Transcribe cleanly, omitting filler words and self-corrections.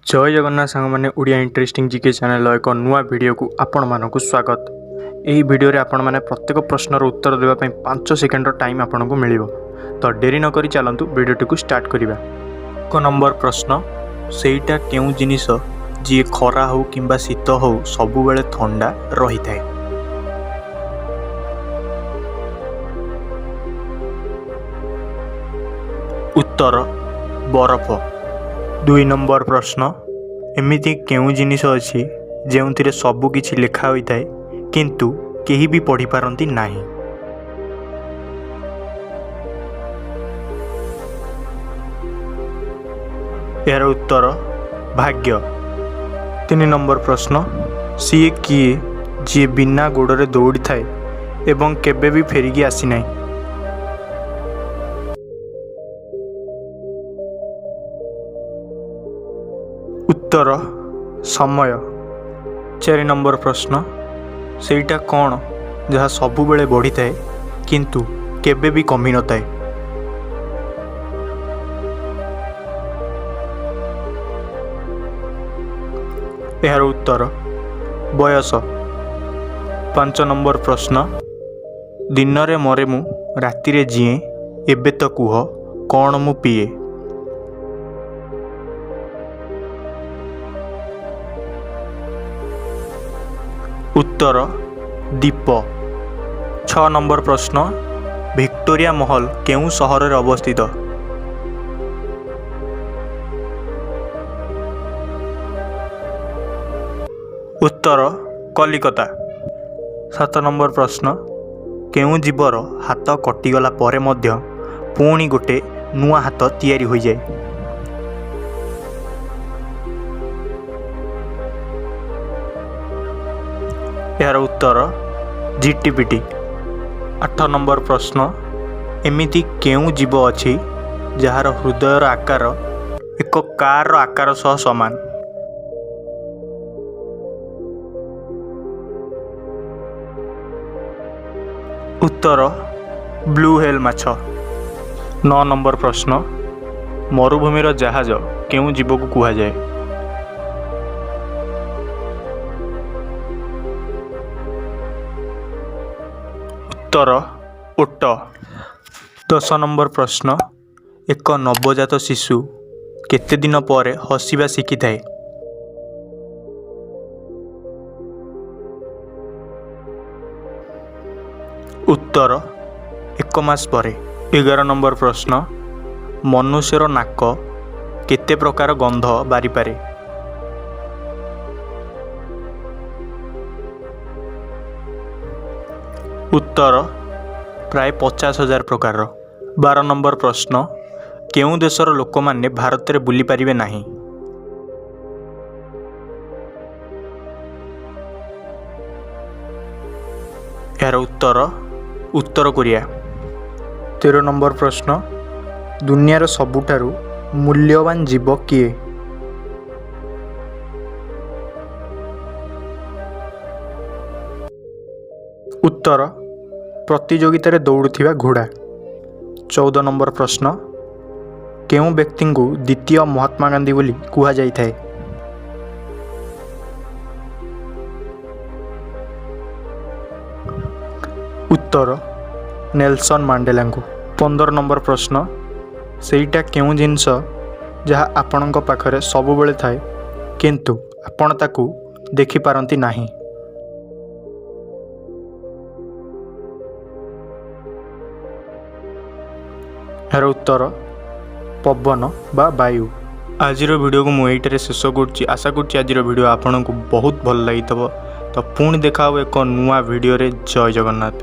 ଜୟ ଜଗନ୍ନାଥ ସାଙ୍ଗମାନେ, Odia interesting GK ଚ୍ୟାନେଲର ଏକ ନୂଆ ଭିଡ଼ିଓକୁ ଆପଣମାନଙ୍କୁ ସ୍ୱାଗତ। ଏହି ଭିଡ଼ିଓରେ ଆପଣମାନେ ପ୍ରତ୍ୟେକ ପ୍ରଶ୍ନର ଉତ୍ତର ଦେବା ପାଇଁ 5 ସେକେଣ୍ଡର ଟାଇମ୍ ଆପଣଙ୍କୁ ମିଳିବ। ତ ଡେରି ନକରି ଚାଲନ୍ତୁ, ଭିଡ଼ିଓଟିକୁ ଷ୍ଟାର୍ଟ କରିବା। 1 ନମ୍ବର ପ୍ରଶ୍ନ, ସେଇଟା କେଉଁ ଜିନିଷ ଯିଏ ଖରା ହେଉ କିମ୍ବା ଶୀତ ହେଉ, ସବୁବେଳେ ଥଣ୍ଡା ରହିଥାଏ? ଉତ୍ତର ବରଫ। 2 ନମ୍ବର ପ୍ରଶ୍ନ, ଏମିତି କେଉଁ ଜିନିଷ ଅଛି ଯେଉଁଥିରେ ସବୁ କିଛି ଲେଖା ହୋଇଥାଏ, କିନ୍ତୁ କେହି ବି ପଢ଼ିପାରନ୍ତି ନାହିଁ? ଏହାର ଉତ୍ତର ଭାଗ୍ୟ। 3 ନମ୍ବର ପ୍ରଶ୍ନ, ସିଏ କିଏ ଯିଏ ବିନା ଗୋଡ଼ରେ ଦୌଡ଼ିଥାଏ ଏବଂ କେବେ ବି ଫେରିକି ଆସିନାହିଁ? ଉତ୍ତର ସମୟ। 4 ନମ୍ବର ପ୍ରଶ୍ନ, ସେଇଟା କ'ଣ ଯାହା ସବୁବେଳେ ବଢ଼ିଥାଏ, କିନ୍ତୁ କେବେ ବି କମିନଥାଏ? ଏହାର ଉତ୍ତର ବୟସ। 5 ନମ୍ବର ପ୍ରଶ୍ନ, ଦିନରେ ମରେ ମୁଁ, ରାତିରେ ଜିଏଁ, ଏବେ ତ କୁହ କ'ଣ ମୁଁ ପିଏ? ଉତ୍ତର ଦୀପ। 6 ନମ୍ବର ପ୍ରଶ୍ନ, ଭିକ୍ଟୋରିଆ ମହଲ କେଉଁ ସହରରେ ଅବସ୍ଥିତ? ଉତ୍ତର କଲିକତା। 7 ନମ୍ବର ପ୍ରଶ୍ନ, କେଉଁ ଜୀବର ହାତ କଟିଗଲା ପରେ ମଧ୍ୟ ପୁଣି ଗୋଟେ ନୂଆ ହାତ ତିଆରି ହୋଇଯାଏ? ଏହାର ଉତ୍ତର ଝିଟିପିଟି। 8 ନମ୍ବର ପ୍ରଶ୍ନ, ଏମିତି କେଉଁ ଜୀବ ଅଛି ଯାହାର ହୃଦୟର ଆକାର ଏକ କାରର ଆକାର ସହ ସମାନ? ଉତ୍ତର ବ୍ଲୁ ହ୍ୱେଲ୍ ମାଛ। 9 ନମ୍ବର ପ୍ରଶ୍ନ, ମରୁଭୂମିର ଜାହାଜ କେଉଁ ଜୀବକୁ କୁହାଯାଏ? ଉତ୍ତର ଓଟ। 10 ନମ୍ବର ପ୍ରଶ୍ନ, ଏକ ନବଜାତ ଶିଶୁ କେତେ ଦିନ ପରେ ହସିବା ଶିଖିଥାଏ? ଉତ୍ତର 1 ମାସ ପରେ। 11 ନମ୍ବର ପ୍ରଶ୍ନ, ମନୁଷ୍ୟର ନାକ କେତେ ପ୍ରକାର ଗନ୍ଧ ବାରିପାରେ? ଉତ୍ତର ପ୍ରାୟ 50,000 ପ୍ରକାରର। 12 ନମ୍ବର ପ୍ରଶ୍ନ, କେଉଁ ଦେଶର ଲୋକମାନେ ଭାରତରେ ବୁଲିପାରିବେ ନାହିଁ? ଏହାର ଉତ୍ତର ଉତ୍ତର କୋରିଆ। 13 ନମ୍ବର ପ୍ରଶ୍ନ, ଦୁନିଆର ସବୁଠାରୁ ମୂଲ୍ୟବାନ ଜୀବ କିଏ? ଉତ୍ତର ପ୍ରତିଯୋଗିତାରେ ଦୌଡ଼ୁଥିବା ଘୋଡ଼ା। 14 ନମ୍ବର ପ୍ରଶ୍ନ, କେଉଁ ବ୍ୟକ୍ତିଙ୍କୁ ଦ୍ୱିତୀୟ ମହାତ୍ମା ଗାନ୍ଧୀ ବୋଲି କୁହାଯାଇଥାଏ? ଉତ୍ତର ନେଲସନ୍ ମାଣ୍ଡେଲାଙ୍କୁ। 15 ନମ୍ବର ପ୍ରଶ୍ନ, ସେଇଟା କେଉଁ ଜିନିଷ ଯାହା ଆପଣଙ୍କ ପାଖରେ ସବୁବେଳେ ଥାଏ, କିନ୍ତୁ ଆପଣ ତାକୁ ଦେଖିପାରନ୍ତି ନାହିଁ? ଏହାର ଉତ୍ତର ପବନ ବା ବାୟୁ। ଆଜିର ଭିଡ଼ିଓକୁ ମୁଁ ଏଇଠାରେ ଶେଷ କରୁଛି। ଆଶା କରୁଛି ଆଜିର ଭିଡ଼ିଓ ଆପଣଙ୍କୁ ବହୁତ ଭଲ ଲାଗିଥିବ। ତ ପୁଣି ଦେଖା ହେବ ଏକ ନୂଆ ଭିଡ଼ିଓରେ। ଜୟ ଜଗନ୍ନାଥ।